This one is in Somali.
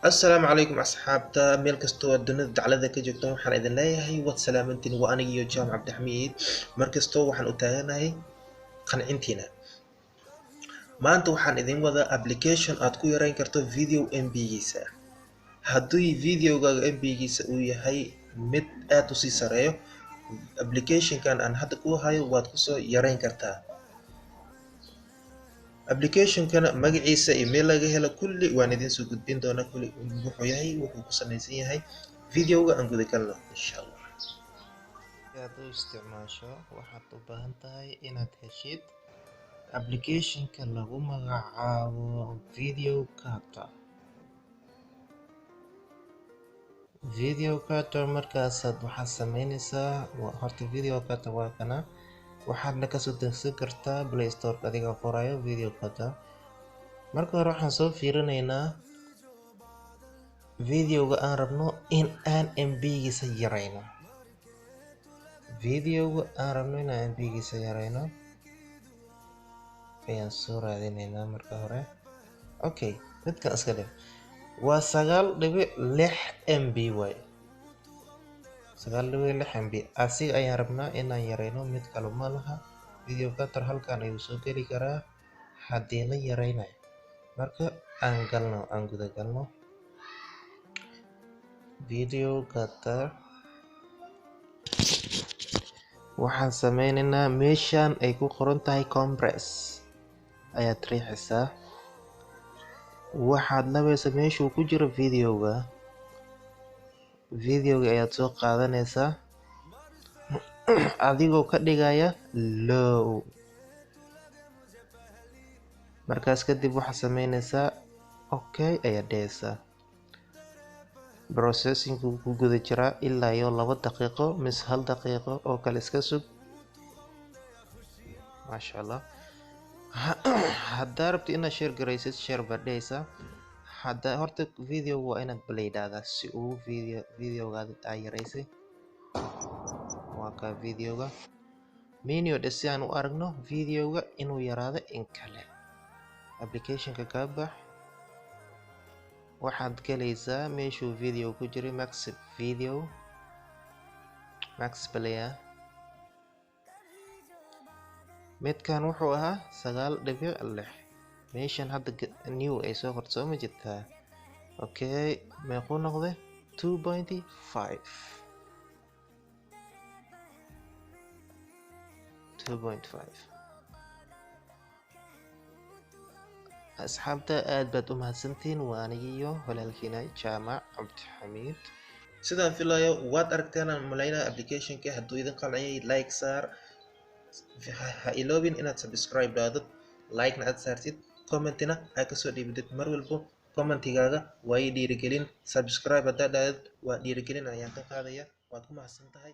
Assalaamu calaykum asxaabta, meel kastoo aad dunida dacalada ka joogtaan, waxaan idin leeyahay waad salaamantiin. Waa aniga iyo Jaamac Cabdixamiid. Markastoo waxaan u taaganahay qancintiina. Maanta waxaan idin wadaa application aad ku yareyn karto video MB-giisa. Haddii videogaaga MB-giisa uu yahay mid aad u sii sareeyo, applicationkan aan hadda ku hayo waad kusoo yareyn kartaa. Applicationkana magaciisa iyo meel laga helo kulli waan idin soo gudbin doonaa. Kulli wuxuu yahay, wuxuu ku samaysan yahay, videoga aan guda galno insha Allah. Si aad u isticmaasho, waxaad u baahan tahay inaad heshid applicationka lagu magacaabo Video Cutter. Video Cutter markaasaad waxaad sameyneysaa, horta Video Cutter waa kana, waxaadna kasoo degsan kartaa Play Store adigoo qorayo Video Cutter. Marka hore waxaan soo fiirinaynaa videoga aan rabno in aan MB-giisa yareyno. Videoga aan rabno in aan MB-giisa yareyno ayaan soo raadineynaa marka hore. Okay, midkan iska dhig. Waa 9.6 MB waay, 9.6 MB. Asiga ayaan rabnaa inaan yareyno, mid kale ma laha. Video Cutter halkan ayuu soo geli karaa haddii la yareynayo. Marka aan galno, aan guda galno Video Cutter. Waxaan sameyneynaa meeshan ay ku qoran tahay compress ayaad riixaysaa. Waxaad labaysaa meeshuu ku jiro videoga. Videoga ayaad soo qaadanaysaa adigoo ka dhigaya low. Markaas kadib waxaad sameynaysaa okay ayaad dhehaysaa. Processing ku guda jiraa ilaa iyo 2 daqiiqo mise 1 daqiiqo oo kale iska sug. Maasha Allah. Haddaa rabto inaad share garaysid, share baad dhehaysaa. Hadda horta video waa inaad play dhahdaa si uu videogaada aa yaraysay. Waa kaa videoga menu dhe si aan u aragno videoga inuu yaraado in kale. Applicationka ka bax, waxaad galaysaa meeshuu video ku jiray, max video, max player. Midkan wuxuu ahaa 9.6. Meeshan hadda new ay soo qorto, soo ma jirtaa? Okay, meequu noqday? 2.5, 2.5. Asxaabta, aad baad u mahadsantihiin. Waa anigiyo walaalkiina Jaamac Cabdixamiid. Sidaan filayo waad aragteen aan malaynaya. Applicationka hadduu idin qanciyay, like saar. Ha iloobin inaad subscribe dhahdid, like-na aad saartid, commentina aad kasoo dhiibtid. Mar walbo commentigaaga waa ii dhiirigelin. Subscribe haddaad dhahdid waa dhiirigelin ayaan ka qaadaya. Waad ku mahadsan tahay.